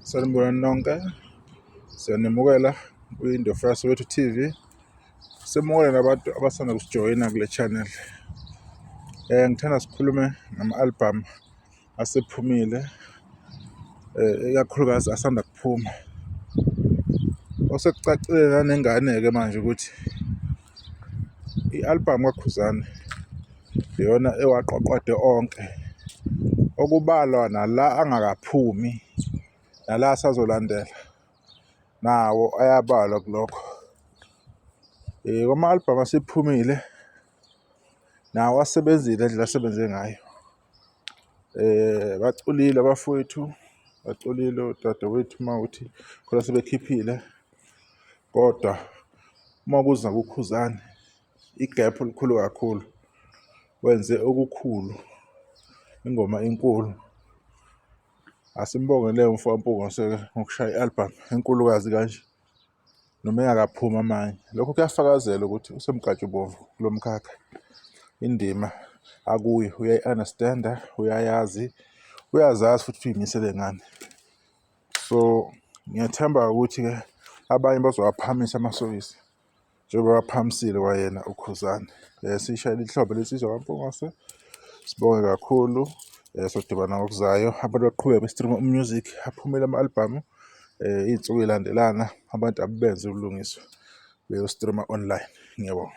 Sanibonani nonke, siyanimukela kwi-Indofa Soweto TV. Semukela nabantu abasanda kusijoyina kule channel. Ngithanda sikhulume ngama-album asephumile, ikakhulukazi asanda kuphuma. Osekucacile nanengane-ke manje ukuthi i-album kaKhuzani iyona ewaqwaqwade onke, okubalwa nala angakaphumi nala asazolandela nawo ayabalwa kulokho. Kwama-album asephumile nawo asebenzile ngendlela asebenze ngayo. Baculile abafowethu, baculile odadewethu uma kuwukuthi khona sebekhiphile, kodwa uma kuza kuKhuzani igephu likhulu kakhulu. Wenze okukhulu, ingoma inkulu. Asimbongele umfo kaMpungose-ke ngokushaya i-album enkulukazi kanje noma engakaphumi amanye. Lokho kuyafakazela ukuthi usemnkantshubomvu kulo mkhakha. Indima akuyo uyayi-understand-a, uyayazi, uyazazi futhi uyimisele ngani. So ngiyathemba ukuthi-ke abanye bazowaphakamisa amasokisi njengoba ewaphakamisile kwayena uKhuzani. Siyishayele ihlombe lensizwa kaMpungose, sibonge kakhulu. Sodibana ngokuzayo. Abantu baqhubeke be-stream-e u-music, aphumile ama-albhamu iy'nsuku ey'landelana, abantu abenze ubulungiswa beyo-stream-a online. Ngiyabonga.